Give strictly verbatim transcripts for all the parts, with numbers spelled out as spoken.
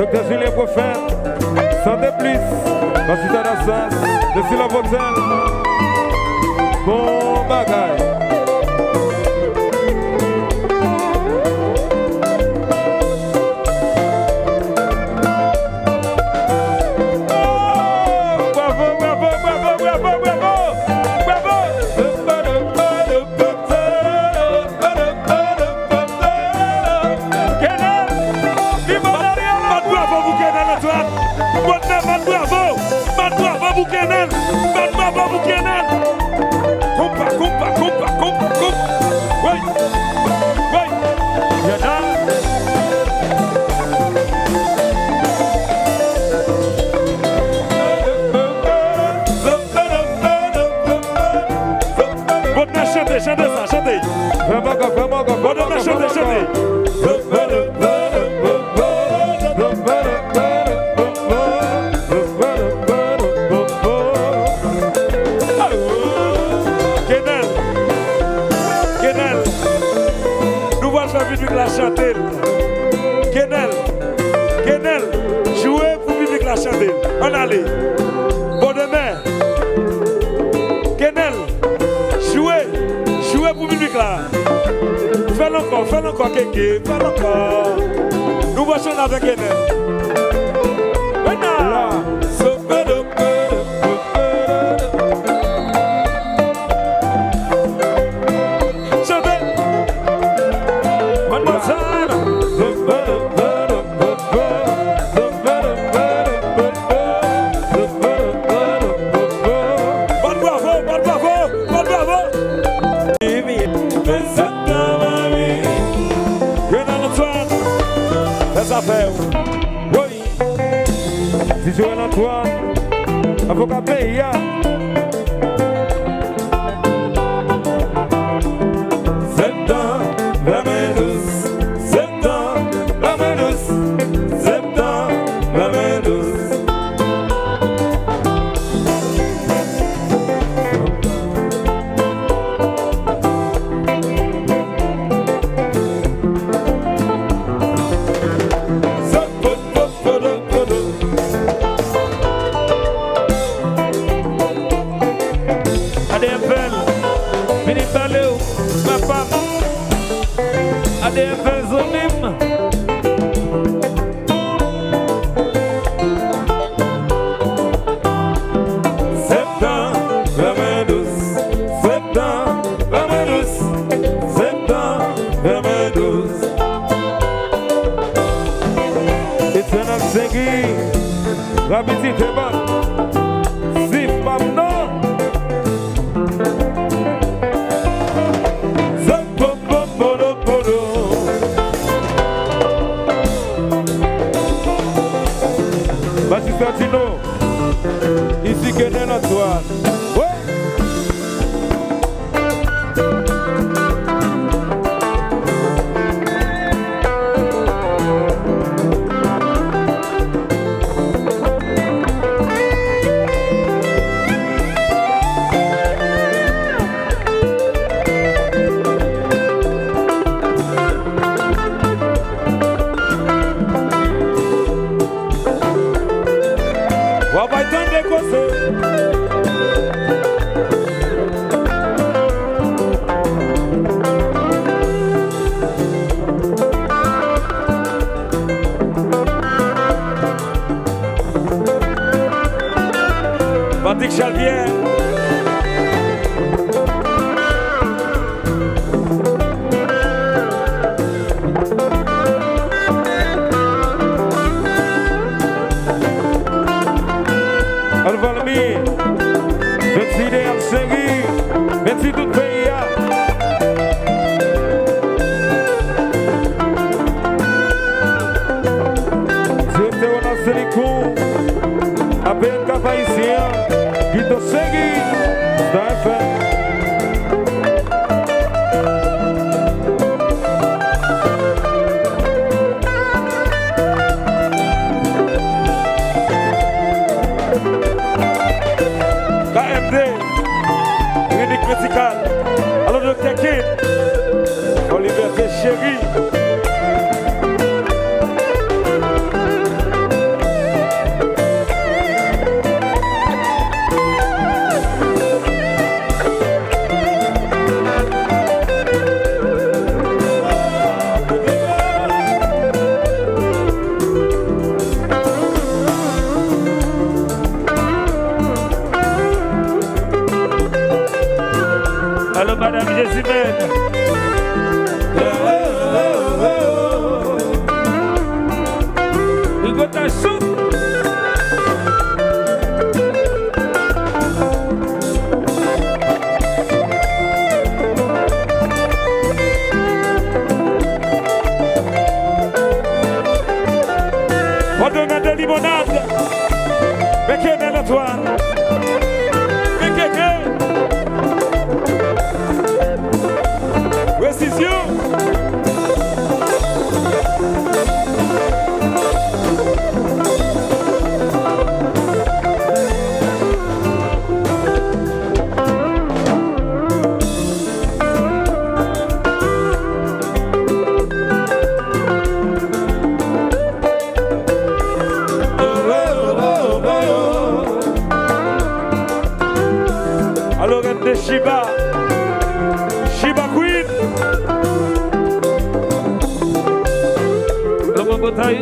Doktè Julien Prophète, Santé Plus, Pasita Dassas, Desi Love Hotel. Bon bagay. Oh, bravo, bravo, bravo, bravo, bravo, bravo. Kenel, li bat bravo pou Kenel Antoine. Bòdè, bat bravo. Bat bravo pou Kenel. Bat bravo pou Kenel. Konpa, konpa, konpa, konpa, konpa. Woy. Woy. Kenel. Bòdè, chante, chante sa, chante. Fè mògò, fè mògò, fè mògò, fè mògò. Bòdè, chante, chante. Kenel. Kenel. Nou pral fè piblik la chante l. Kenel. Kenel. Jwe pou piblik la chante l. Ann ale. Bon demen. Kenel. Jwe, jwe pou piblik la. Fè l ankò, fè l ankò, Keke, fè l ankò. Nou pral chante avèk Kenel. Mèt la. Chante. Mademoiselle. Bat bravo, bat bravo, bat bravo. Kenel Antoine, fè zafè w. Woy. Ti Joel Antoine, avoka peyi a. Septan, lanmen dous. Septan, lanmen dous. Septan, lanmen dous. A D F L, vini pale w, papa. A D F L, zanmi m. Septan, lanmen dous. Septan, lanmen dous. Septan, lanmen dous. Etienne ak Sengi, rapidite ban. Sif pa m non. Zòt popo podo podo. Batista Tino, isi Kenel Antoine. Wi! W ap bay tande koze. Patrick Chalvier. Alvalmy, mèsi Idéal Chéri, mèsi tout peyi a. Direktè Ronald Selicon, A P N Cap Haïtien, Guito Chéri, Star F M. K M D, klinik medikal. Alò, Doktè Ken, Oliver Chéri. Otaj sou. Pòdonè de limonad. Meke men Antwàn. Meke men. Presizyon. Alò, rèn de Chiba. Chiba Queen. Kòman batay?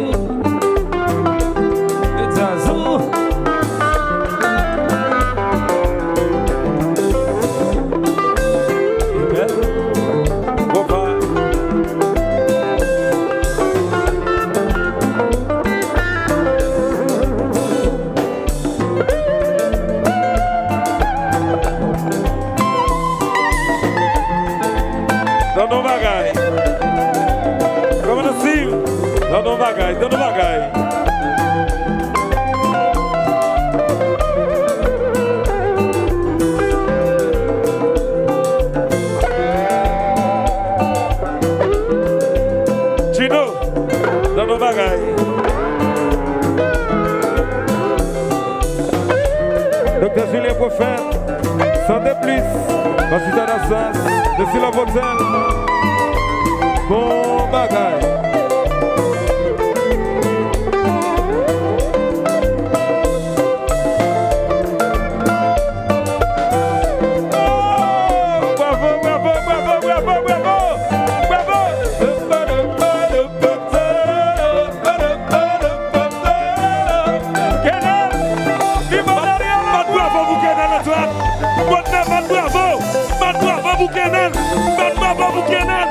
Etazou. Amen. Bon, pa. Tann yon bagay. Kòman Steve? Tann yon bagay, tann yon bagay. Chino, tann yon bagay. Doktè Julien Prophète, Santé Plus, Pasita Dasas, Desi Love Hotel. Bon bagay. Bravo, bravo, bravo, bravo, bravo, bravo. Kenel! Li mande li an! Bat bravo pou Kenel Antoine! Bòdmè, bat bravo! Bat bravo pou Kenel! Bat bravo pou Kenel!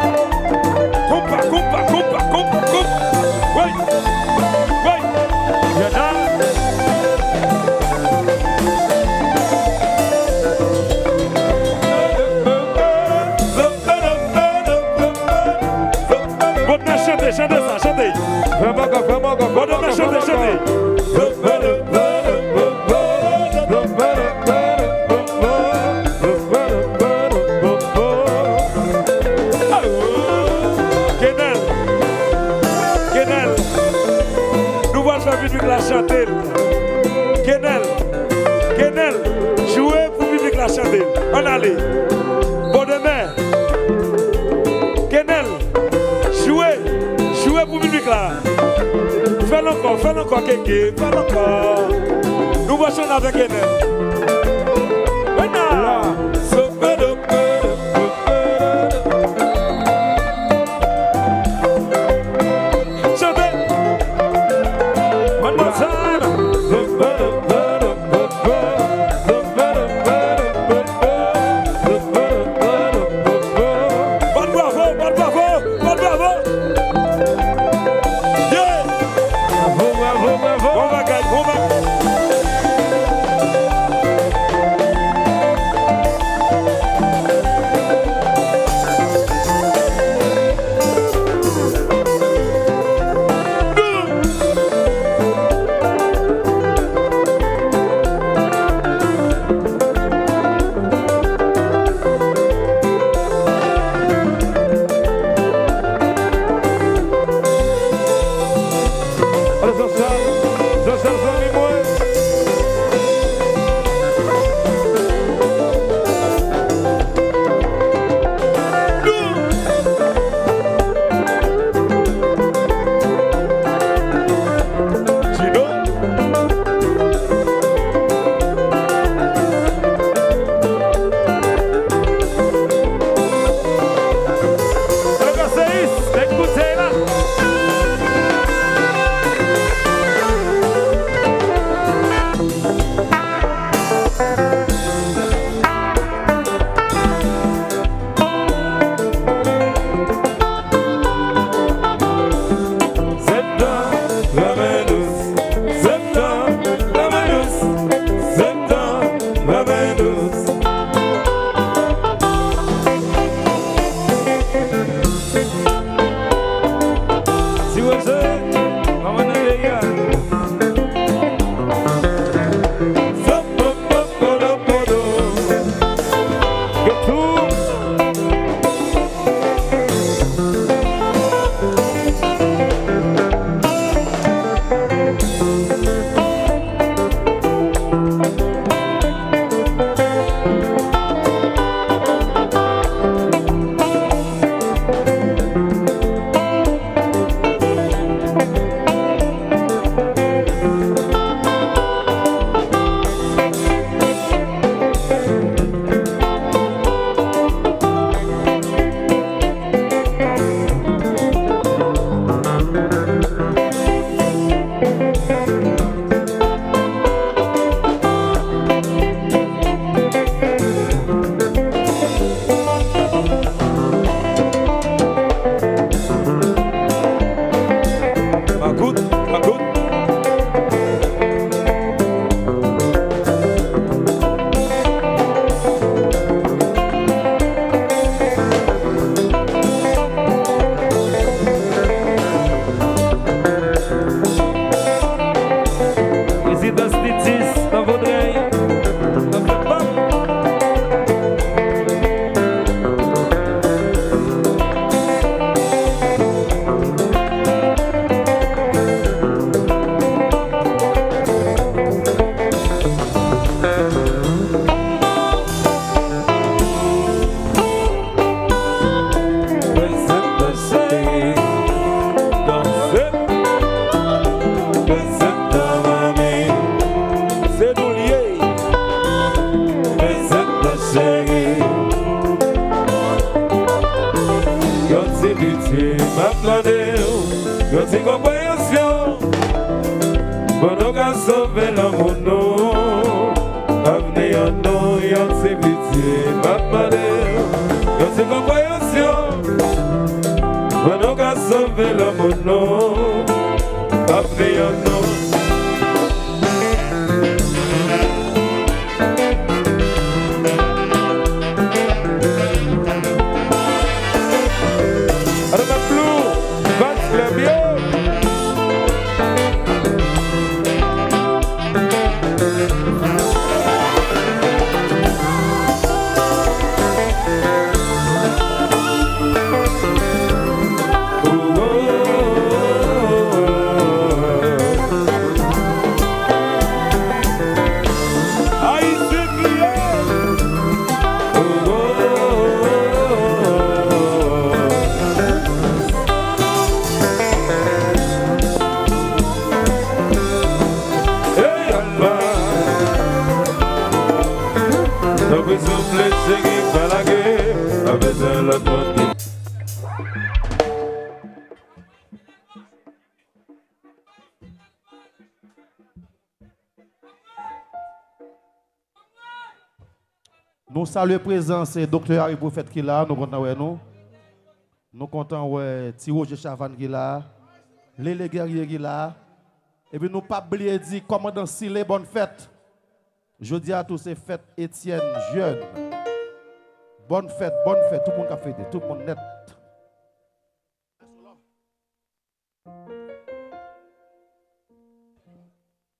Konpa, konpa, konpa, konpa, konpa! Woy! Woy! Kenel! Bòdmè chante, chante sa, chante. Fè manga, fè manga, fè manga, fè manga. Bòdmè chante, chante. Kenel. Kenel. Nou pral fè piblik la chante l. Kenel. Kenel. Jwe pou piblik la chante l. Ann ale. Bòdmè. Kenel, jwe, jwe pou piblik la. Fè l ankò, fè l ankò, Keke, fè l ankò. Nou pral chante avèk Kenel. Mèt la. Chante. One more time. Bat bravo, bat bravo, bat bravo. Yeah. Bravo, bravo, bravo. Bon bagay, bon bagay. Dans Titis, nan Vodrèy, nan fèt pam. Prezan nan cheri, danse. Prezan nan manmi, se nou l ye. Prezan nan cheri, yon ti pitye m ap mande w, yon ti konpreyansyon. Pou nou ka sove lanmou nou, avni an nou, yon ti pitye m ap mande w, yon ti konpreyansyon. Pou nou ka sove lanmou nou, avni an nou. Ann met Blue, Vans Club yo. Hey, Alma. Tanpri souple, cheri, pa lage. Pa bezwen lòt moun ki Nou salye prezans Doktè Harry Prophète ki la, nou kontan wè nou. Nou kontan wè Ti Roger Chavannes ki la, Lele Guerrier ki la. Epi nou p ap bliye di kòmandan Sile bòn fèt. Jodi a tou se fèt Etienne Jeune. Bòn fèt, bòn fèt, tout moun k ap fete, tout moun nèt.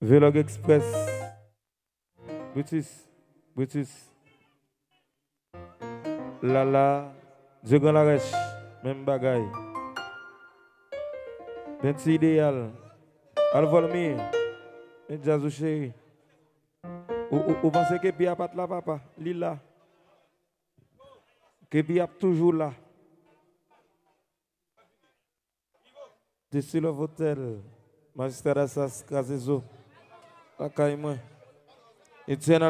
Vlog Express. Brutus. Brutus. Lala. Dye Gran Larèch. Menm bagay. Penti Ideyal. Al Volmi. Men djaz ou cheri. Ou, ou, ou panse Kepi a pa t la, papa? Li la. Kepi ap toujou la. Desi Love Hotel, Majistra Dasas, kraze zo. Lakay mwen. Etienne